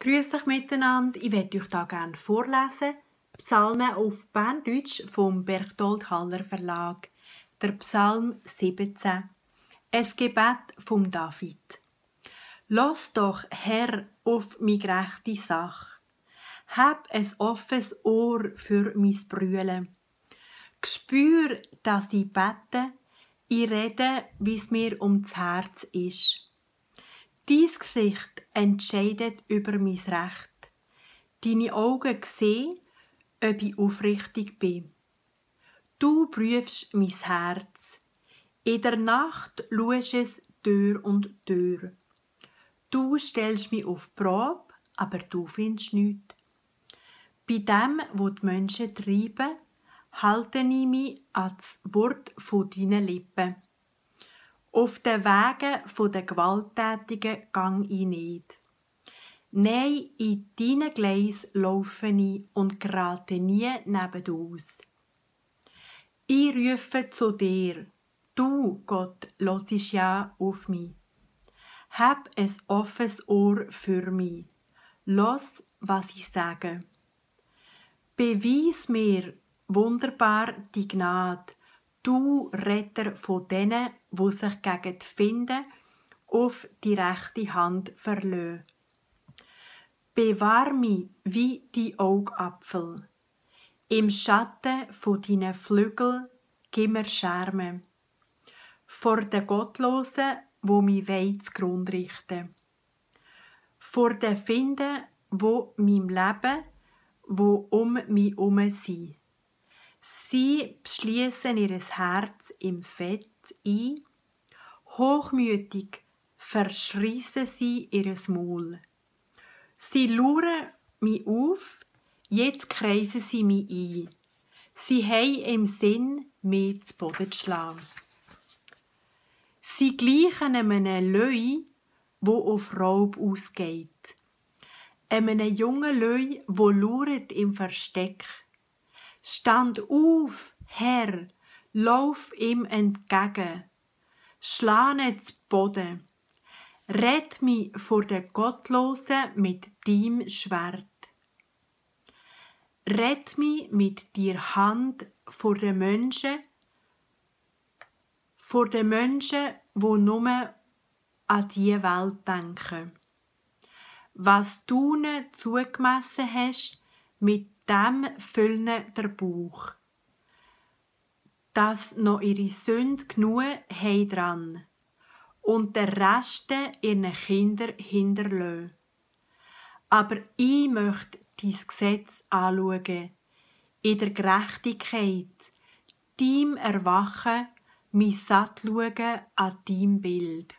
Grüß euch miteinander. Ich werde euch da gerne vorlesen. Psalmen auf Berndeutsch vom Berchtold Haller Verlag. Der Psalm 17. Ein Gebet vom David. Lass doch, Herr, auf mi gerechte Sach. Hab ein offenes Ohr für mis Brüllen. Gspür, dass ich bete, ich rede, wie's mir ums Herz ist. Dies Gesicht entscheidet über mein Recht. Deine Augen sehen, ob ich aufrichtig bin. Du prüfst mein Herz. In der Nacht schaust es Tür und Tür. Du stellst mich auf die Probe, aber du findest nichts. Bei dem, wo die Menschen treiben, halte ich mich an das Wort von deinen Lippen. Auf den Wegen der Gewalttätigen gang ich nicht. Nein, in deinen Gleis laufe ich und gerate nie nebenaus. Ich rufe zu dir. Du, Gott, hörst ja auf mich. Hab ein offenes Ohr für mich. Lass, was ich sage. Beweis mir wunderbar die Gnade, du Retter von denen, wo sich gegen die Finde auf die rechte Hand verlöhen. Bewahr mich wie die Augapfel. Im Schatten von deinen Flügel gib mir Scherme. Vor den Gottlosen, wo mich zugrunde richten. Vor den Finden, wo meinem Leben, wo um mich herum sind. Sie beschließen ihr Herz im Fett ein. Hochmütig verschreissen sie ihr Maul. Sie luren mich auf, jetzt kreisen sie mich ein. Sie haben im Sinn, mich zu Boden zu schlagen. Sie gleichen einem Löwe, wo auf Raub ausgeht. Einem jungen Löwe, wo luret im Versteck. Stand auf, Herr, lauf ihm entgegen. Schlane zu Boden. Rett mich vor den Gottlosen mit deinem Schwert. Rett mich mit dir Hand vor den Menschen, wo nur an die Welt denken. Was du ihnen zugemessen hast, mit dem füllen der Bauch, dass noch ihre Sünde genug haben dran und der Rest ihren Kinder hinterlassen. Aber ich möchte dein Gesetz anschauen, in der Gerechtigkeit, deinem Erwachen, mein Sattschauen an deinem Bild.